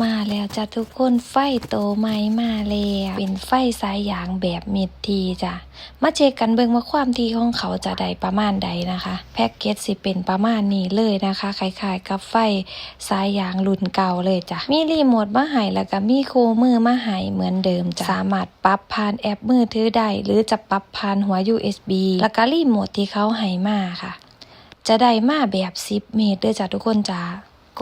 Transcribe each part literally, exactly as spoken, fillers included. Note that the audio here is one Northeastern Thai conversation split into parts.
มาแล้วจ้ะทุกคน ไฟโตใหม่มาแล้ว เป็นไฟสายยางแบบเม็ดทีจ้ะ มาเช็คกันเบิ่งว่าความทีของเขาจะได้ประมาณใดนะคะ แพ็กเกจสิเป็นประมาณนี้เลยนะคะ คล้ายๆกับไฟสายยางรุ่นเก่าเลยจ้ะ มีรีโมทมาให้ แล้วก็มีคู่มือมาให้เหมือนเดิมจ้ะ สามารถปรับผ่านแอปมือถือได้ หรือจะปรับผ่านหัว ยู เอส บี แล้วก็รีโมทที่เขาให้มาค่ะ จะได้มาแบบสิบเมตรเด้อจ้ะทุกคนจ้ะ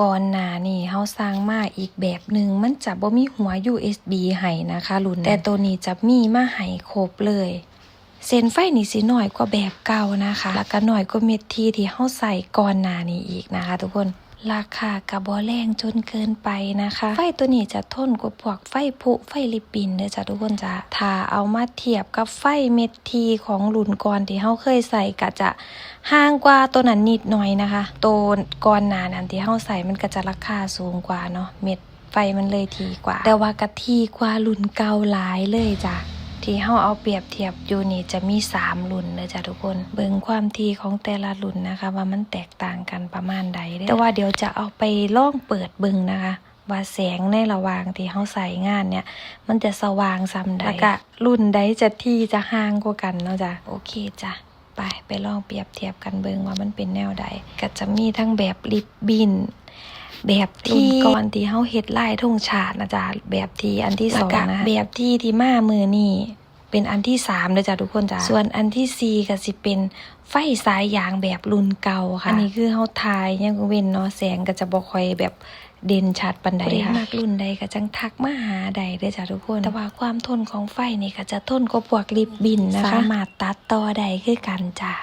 ก่อนหน้านี้เฮาสั่งมาอีกแบบหนึ่ง มันจะบ่มีหัว ยู เอส บี ให้นะคะ รุ่นนั้น แต่ตัวนี้จะมีมาให้ครบเลย เส้นไฟนี่สิน้อยกว่าแบบเก่านะคะ แล้วก็น้อยกว่าเม็ดทีที่เฮาใส่ก่อนหน้านี้อีกนะคะทุกคน ราคาก็บ่แรงจนเกินไปนะคะ ไฟตัวนี้จะทนกว่าพวกไฟผุ ไฟริบบิ้นเด้อจ้ะทุกคนจ้ะ ถ้าเอามาเทียบกับไฟเม็ดทีของรุ่นก่อนที่เฮาเคยใส่ก็จะ ห่างกว่าตัวนั้นนิดหน่อยนะคะ ตัวก่อนหน้านั้นที่เฮาใส่มันก็จะราคาสูงกว่าเนาะ เม็ดไฟมันเลยทีกว่า แต่ว่าก็ทีกว่ารุ่นเก่าหลายเลยจ้ะ ที่เฮาเอาเปรียบเทียบอยู่นี่จะมีสามรุ่นเลยจ้ะทุกคน เบิ่งความทีของแต่ละรุ่นนะคะ ว่ามันแตกต่างกันประมาณใดเด้อ แต่ว่าเดี๋ยวจะเอาไปลองเปิดเบิ่งนะคะ ว่าแสงในระหว่างที่เฮาใส่งานเนี่ย มันจะสว่างส่ำใด แล้วก็รุ่นใดจะทีจะห่างกว่ากันเนาะจ้ะ โอเคจ้ะ ไป ไปลองเปรียบเทียบกันเบิ่งว่ามันเป็นแนวใด ก็จะมีทั้งแบบริบบิ้น แบบที รุ่นก่อนที่เฮาเฮ็ดลายธงชาตินะจ๊ะ แบบทีอันที่สอง แล้วก็ นะ แบบทีที่มามื้อนี้ เป็นอันที่สามเด้อจ้ะทุกคนจ้ะ ส่วนอันที่สี่ก็สิเป็นไฟสายยางแบบรุ่นเก่าค่ะ อันนี้คือเฮาถ่ายยามกลางเว็นเนาะ แสงก็จะบ่ค่อยแบบเด่นชัดปานใดค่ะ ผู้ใดมักรุ่นใดก็จั่งทักมาหาได้เด้อจ้ะทุกคน แต่ว่าความทนของไฟนี่ก็จะทนกว่าพวกริบบิ้นนะคะ สามารถตัดต่อได้คือกันจ้ะ